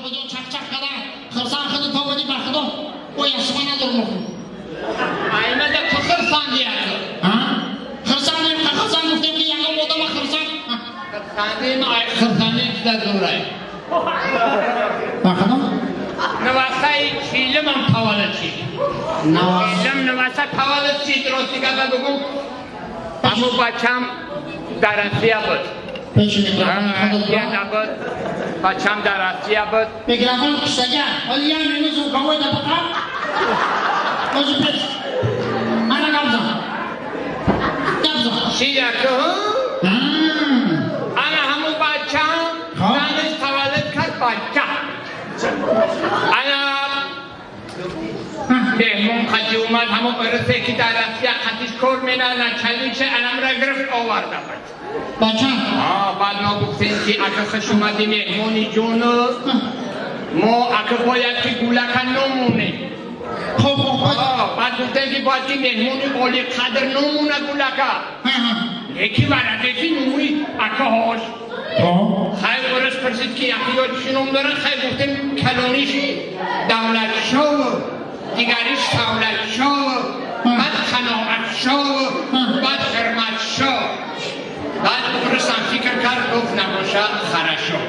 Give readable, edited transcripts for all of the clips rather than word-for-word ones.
Қабодиён чақчақ кардан, хирсан худи то омадӣ, ба худо о ясма надорам. Аймада ту хирсанди яку. Хирсандем, хирсан гуфтем, ки ягон одама хирсан. Хирсандим, ай хирсанди чида зурай. Ба худо? Навасаи чилимам таваллуд шид. Чилим наваса таваллуд шид, рости гапа бугум. Аммо бачам дар Россия буд. Пеши микрофон. Россия буд. Бачам дар Россия буд. Микрофон куштага. Ҳоли як минут звуковой да бақар. Ози пеш. Ана гапзан. Гапзан. Шидаку? Ана ҳамун бачам занаш таваллуд кард бача. Ана меҳмон қати омад, ҳамон ӯрсе ки дар Россия қатиш кор мена, начальник ше анамра гирифт оварда бача. Бача? Баъд мо гуфтем, ки ака, хуш омадӣ, меҳмони ҷону, мо ака бояд ки гулака номонем. Хоб, хоб. Баъд гуфтем, ки бояд ки меҳмони олиқадр номона гулака. Леки варадеки номуи акаҳош. Хай, орас пурсид, ки яхё чӣ ном дорад? Хай, гуфтем, калониш Давлатшоу, дигариш Давлатшоу, баъд Қаноатшоу, баъд Ҳурматшоу. Баъд орасам фикр кард, гуфт, набоша Хорошо.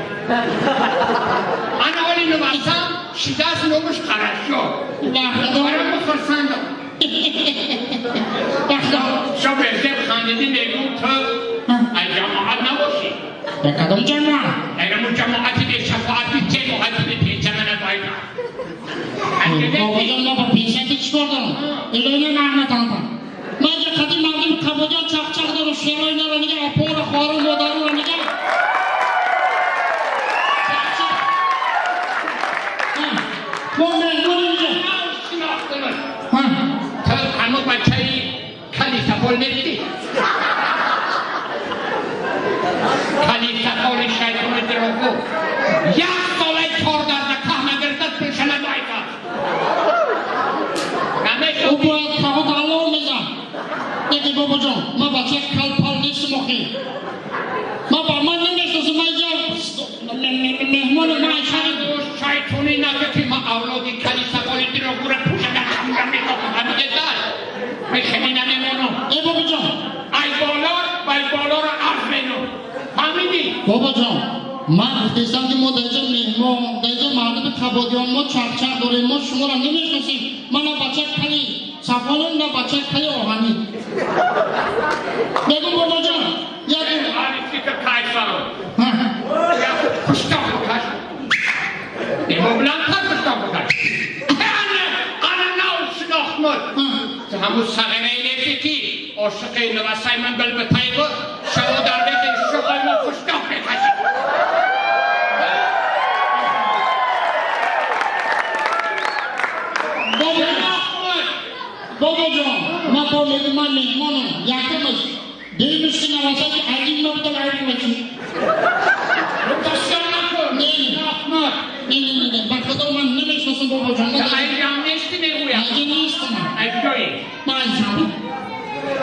Ана оли нувасам шидааст, номуш Хорошо. Барам хурсандам. Шо безеб хандидӣ, мегум, ту ай ҷамоат набошӣ. Кадом ҷамоат? Айнаму ҷамоати бешафоати ҷамоати бепенсия мана байда. Бобоҷон, ма ба пенсияти чӣ кор дорам? Илоҳи лаънатанта. Ман ҷа қади мардуми Қабодиён чақчақ дорам, шерои наро нига, апора, хоҳару, модаруро нига. Чақчақ. Мо меҳмонем инҷа. Шинохтамаш. Ту ҳаму бачаи кали сафол нестӣ? Кали сафоли шайтони дурӯғгӯ. Як солаи чордарда каҳ нагирифта, пулша надоида. Ӯ бояд каҳот алло мезан. Неки, бобоҷон, ман бачаи калпал нестам охи. Ман ба ман намешносам, ман инҷа меҳмони ман шаҳри Шайтони нага, ки ман авлоди кали сафоли дурӯғгӯра пӯшада чамга мехоҳам. Ҳамиҷа ман хеле намемонам. Э, бобоҷон. Ай боло, ай болоро арз менам. Фаҳмидӣ? Бобоҷон, ман гуфтестам, ки мо дар инҷа меҳмон, дар инҷа мардуми Қабодиён, мо чақчақ дорем, мо шуморо намешносем. Ман на бачаи кали сафолам, на бачаи кали оҳанӣ. Мегум, бобоҷон, як Али фикр кайфам. Пуштоқ бикаш. Немо бландтар пуштоқ бикаш. Ана, ана нав шинохтмуд. Ту ҳамун сағираи нести, ки ошиқи навасай ман билбитай буд, шаво дар бехи шуғои мо пуштоқ мекашид. Бобоҷон, ман бо мегум, ман меҳмонам. Якумаш дуюмаш, ки навасай ки азим набудам, айб мачи. Ташкил накун. Не. Шинохтмуд. Не, не, не, не, ба худо, ман намешносам, бобоҷон. Ту айҷам нести, мегӯям. Айҷа нестам. Ай ҷои? Ман айшам.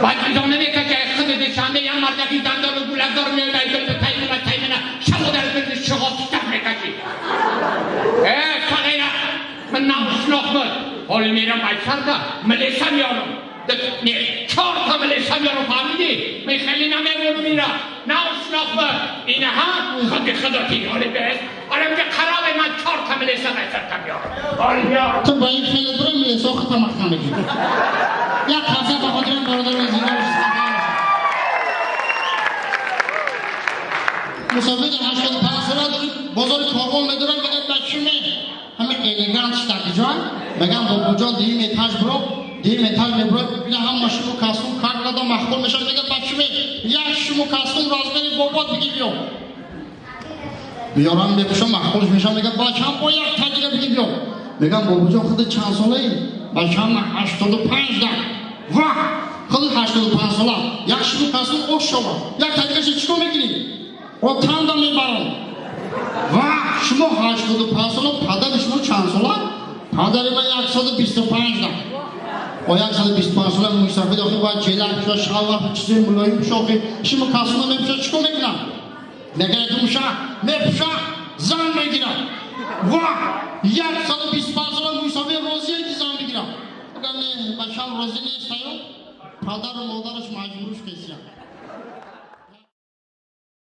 Баъд идома мекард, ки худи Душанбе як мардаки зандору гулакдор меояд, ай билбитай навасай мана шаво дар бирди шуғо пуштоқ мекашид. Э, сағира, ман нав шинохтмуд. Ҳоли мерам айсарда милиса меорам. Не, чорта милиса меорам, фаҳмидӣ? Мен хеле намемонам ира. Нав шинохтмуд. Инаҳа худи худоти ҳоли бес. Ҳоли инҷа қарове, ман чорта милиса айсарта меорам. Ҳоли меорам. Ту ба ин хеле бура, милиса худта маҳкам мекунӣ. Як ҳафта ба хотири бародарон зинда бошед. Мусофири 85 сола бозори Корвон медорам, мегӯяд, бачуме ҳамин элегант штакиҷон. Мегам, бобоҷон, дуюм этаж биро. Дуюм этаж мебиро, бибина, ҳама шумо костюм кар карда махқул мешавад. Мегӯяд, бачуме, як шумо костюм размери бобот биги, биё. Биёрам, мепӯшам, махқулш мешавам. Мегӯяд, бачам, бо як таҷриба биги, биё. Мегам, бобоҷон, худи чанд солаи? Бачам, 85 да. Ва худи 85 сола, як шумо костюм ош шава, як таҷрибаша чӣ кор мекунӣ? О, танда мебарам. Ва шумо 85 сола, падари шумо чанд сола? Падари ман 125 да. О, 125 сола мӯйсафед охи бояд ҷелак пӯша, шалвар, чизи мулоим пӯша. Охи шумо костюма мепӯша, чӣ кор мекунам? Мегӯяд, муша мепӯша, зан мегирад. Ва 125 сола мӯйсафед розие, ки зан бигирам? Гуфтам: не, бачам розӣ нест. Аю падару модараш маҷбуруш кесия.